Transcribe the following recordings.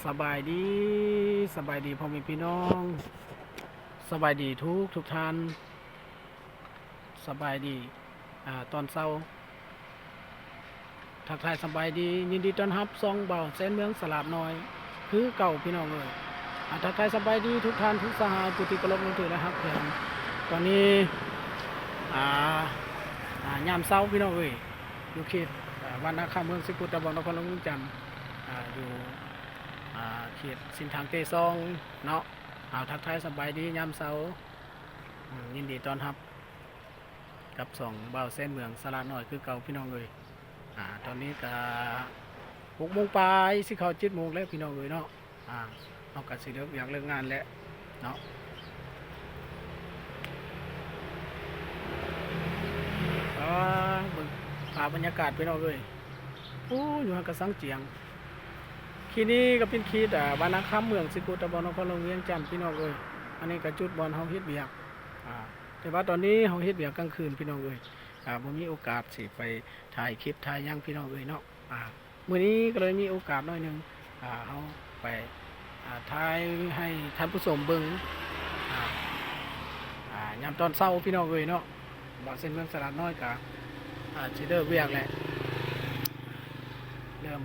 ສະບາຍດີ, ສະບາຍດີພໍ່ແມ່ພີ່ນ້ອງ, ສະບາຍດີທຸກທຸກທ່ານ, ສະບາຍດີ ອາ ຕອນເຊົ້າ. ທັກທາຍສະບາຍດີ, ຍິນດີຕ້ອນຮັບຊ່ອງບ່າວແສນເມືອງສະຫຼາດນ້ອຍຄືເກົ່າພີ່ນ້ອງເອີຍ. ອາ ທັກທາຍສະບາຍດີທຸກທ່ານທຸກສະຫາຍ ຜູ້ທີ່ເຄົາລົບນັບຖື ແລະ ຮັກແພງ. ຕອນນີ້ ອາ ອາ ຍາມເຊົ້າພີ່ນ້ອງເອີຍ, ຢູ່ເຂດ ອາ ບ້ານນາຄຳ ເມືອງສີໂຄດຕະບອງ ນະຄອນຫຼວງວຽງຈັນ, ອາ ຢູ່ ອາ ເຂດເສັ້ນທາງເຕຊ່ອງເນາະ. ເອົາ ທັກທາຍສະບາຍດີຍາມເຊົ້າ, ອາ ຍິນດີຕ້ອນຮັບກັບຊ່ອງບ່າວແສນເມືອງສະຫຼາດນ້ອຍຄືເກົ່າພີ່ນ້ອງເອີຍ. ອາ ຕອນນີ້ກະຫົກໂມງປາຍ ຊິເຂົ້າເຈັດໂມງແລ້ວພີ່ນ້ອງເອີຍເນາະ. ອາ ເຮົາກະຊິເລີກວຽກເລີກງານແລ້ວເນາະ. ອາ ເບິ່ງພາບບັນຍາກາດພີ່ນ້ອງເອີຍ, ໂອ້ ຢູ່ຫັ້ນກະສັງຈຽງ. ເຂດນີ້ກະເປັນເຂດ ອາ ບ້ານນາຄຳ ເມືອງສີໂຄດຕະບອງ ນະຄອນຫຼວງວຽງຈັນພີ່ນ້ອງເອີຍ. ອັນນີ້ກະຈຸດບ່ອນເຮົາເຮັດວຽກ, ອາ ແຕ່ວ່າຕອນນີ້ເຮົາເຮັດວຽກກາງຄືນພີ່ນ້ອງເອີຍ, ອາ ບໍ່ມີໂອກາດຊິໄປຖ່າຍຄລິບຖ່າຍຫຍັງພີ່ນ້ອງເອີຍເນາະ. ອາ ມື້ນີ້ກະເລີຍມີໂອກາດໜ້ອຍໜຶ່ງ, ອາ ເຮົາໄປ ອາ ຖ່າຍໃຫ້ທ່ານຜູ້ຊົມເບິ່ງ ອາ ອາ ຍາມຕອນເຊົ້າພີ່ນ້ອງເອີຍເນາະ. ບ່າວແສນເມືອງສະຫຼາດນ້ອຍກະ ອາ ຊິເລີກວຽກແລ້ວ, ເລີ່ມ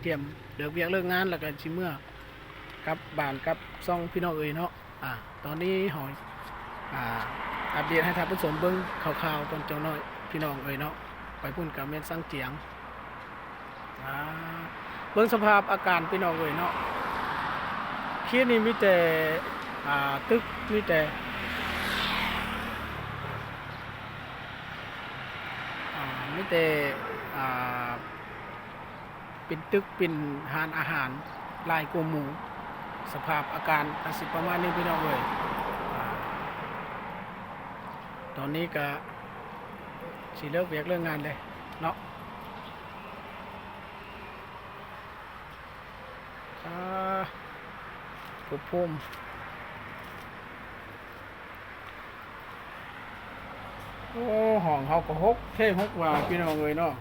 ຕຽມເລີກວຽກເລີກງານ ແລ້ວກະຊິເມືອກກັບບ້ານກັບຊ່ອງພີ່ນ້ອງເອີຍເນາະ. ອາ ຕອນນີ້ເຮົາ ອາ ອັບເດດໃຫ້ທ່ານຜູ້ຊົມເບິ່ງຄ່າວໆກ່ອນຈັກໜ້ອຍພີ່ນ້ອງເອີຍເນາະ. ໄປພຸ້ນກະແມ່ນສັງຈຽງ. ອາ ເບິ່ງສະພາບອາກາດພີ່ນ້ອງເອີຍເນາະ, ເຂດນີ້ມີແຕ່ ອາ ຕຶກ ມີແຕ່ ອາ ມີແຕ່ ອາ ເປັນຕຶກເປັນຮ້ານອາຫານຫຼາຍກວ່າໝູ່. ສະພາບອາກາດກະຊິປະມານນີ້ພີ່ນ້ອງເອີຍ. ອາ ຕອນນີ້ກະຊິເລີກວຽກເລີກງານແລ້ວເນາະ. ອາ ພົບພູມ ໂອ້ ຫ້ອງເຮົາກະຫົກເທ່ຫົກວ່າພີ່ນ້ອງເອີຍເນາະ.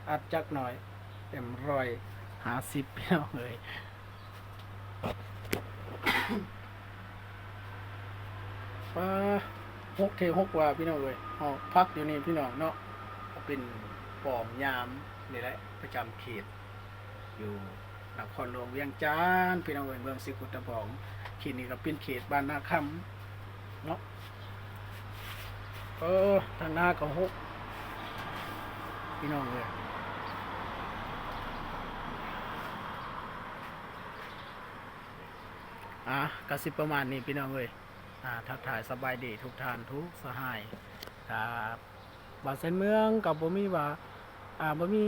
ອັດຈັກໜ້ອຍ ເອັມຮ້ອຍຫ້າສິບພີ່ນ້ອງເອີຍ. ປາ ຫົກເທ່ຫົກວ່າພີ່ນ້ອງເອີຍ. ເຮົາພັກຢູ່ນີ້ພີ່ນ້ອງເນາະ, ເປັນປ້ອມຍາມນີ້ແຫຼະ ປະຈຳເຂດ ຢູ່ນະຄອນຫຼວງວຽງຈັນພີ່ນ້ອງເອີຍ, ເມືອງສີໂຄດຕະບອງ. ເຂດນີ້ກະເປັນເຂດບ້ານນາຄຳເນາະ. ເອີ ທາງໜ້າກະຫົກພີ່ນ້ອງເອີຍ. ອາ ກະຊິປະມານນີ້ພີ່ນ້ອງເອີຍ. ອາ ທັກທາຍສະບາຍດີທຸກທ່ານທຸກສະຫາຍ. ກະ ບ່າວແສນເມືອງກະບໍ່ມີວ່າ ອາ ບໍ່ມີ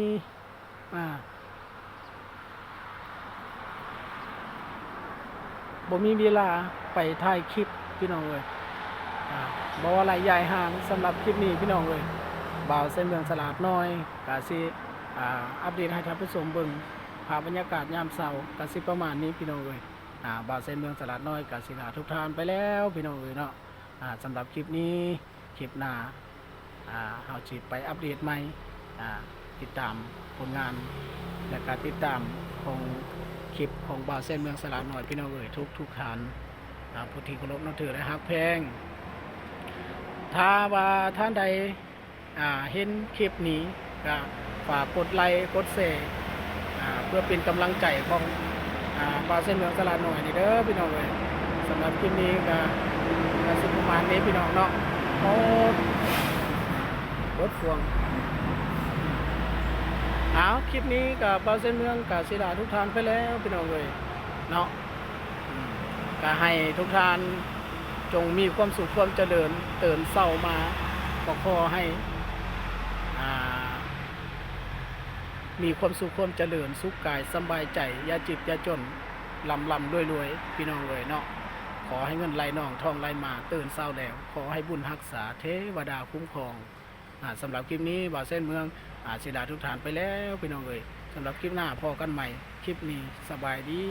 ອາ ບໍ່ມີເວລາໄປຖ່າຍຄລິບພີ່ນ້ອງເອີຍ. ອາ ບໍ່ວ່າໄລຍະຫ່າງ ສຳລັບຄລິບນີ້ພີ່ນ້ອງເອີຍ, ບ່າວແສນເມືອງສະຫຼາດນ້ອຍກະຊິ ອາ ອັບເດດໃຫ້ທ່ານຜູ້ຊົມເບິ່ງ ພາບບັນຍາກາດຍາມເຊົ້າກະຊິປະມານນີ້ພີ່ນ້ອງເອີຍ. ອາ ບ່າວແສນເມືອງສະຫຼາດນ້ອຍກະຊິລາທຸກທ່ານໄປແລ້ວພີ່ນ້ອງເອີຍເນາະ. ອາ ສຳລັບຄລິບນີ້ ຄລິບໜ້າ ອາ ເຮົາຊິໄປອັບເດດໃໝ່. ອາ ຕິດຕາມຜົນງານ ແລະກະຕິດຕາມຂອງຄລິບຂອງບ່າວແສນເມືອງສະຫຼາດນ້ອຍພີ່ນ້ອງເອີຍ ທຸກໆທ່ານ. ອາ ຜູ້ທີ່ເຄົາລົບນັບຖື ແລະ ຮັກແພງ, ຖ້າວ່າທ່ານໃດ ອາ ເຫັນຄລິບນີ້ກະຝາກກົດໄລກົດແຊ ອາ ເພື່ອເປັນກຳລັງໃຈຂອງ ອາ ບ່າວແສນເມືອງສະຫຼາດນ້ອຍນີ້ເດີພີ່ນ້ອງເອີຍ. ສຳລັບຄລິບນີ້ກະ ກະຊິປະມານນີ້ພີ່ນ້ອງເນາະ. ໂອ້ ລົດພວງ. ເອົາ ຄລິບນີ້ກະບ່າວແສນເມືອງກະຊິລາທຸກທ່ານໄປແລ້ວພີ່ນ້ອງເອີຍເນາະ. ອືມ ກະໃຫ້ທຸກທ່ານຈົ່ງມີຄວາມສຸກຄວາມຈະເລີນ, ຕື່ນເຊົ້າມາກະຂໍໃຫ້ ອາ ມີຄວາມສຸກຄວາມຈະເລີນ, ສຸກກາຍສຳບາຍໃຈ, ຢ່າເຈັບຢ່າຈົນ, ລ່ຳໆລວຍໆ ພີ່ນ້ອງເອີຍເນາະ. ຂໍໃຫ້ເງິນໄຫຼນອງ ທອງໄຫຼມາ, ຕື່ນເຊົ້າແລ້ວ ຂໍໃຫ້ບຸນຮັກສາ, ເທວະດາຄຸ້ມຄອງ. ອາ ສຳລັບຄລິບນີ້ ບ່າວແສນເມືອງ ອາ ຊິລາທຸກທ່ານໄປແລ້ວພີ່ນ້ອງເອີຍ. ສຳລັບຄລິບໜ້າພໍ້ກັນໃໝ່. ຄລິບນີ້ສະບາຍດີ.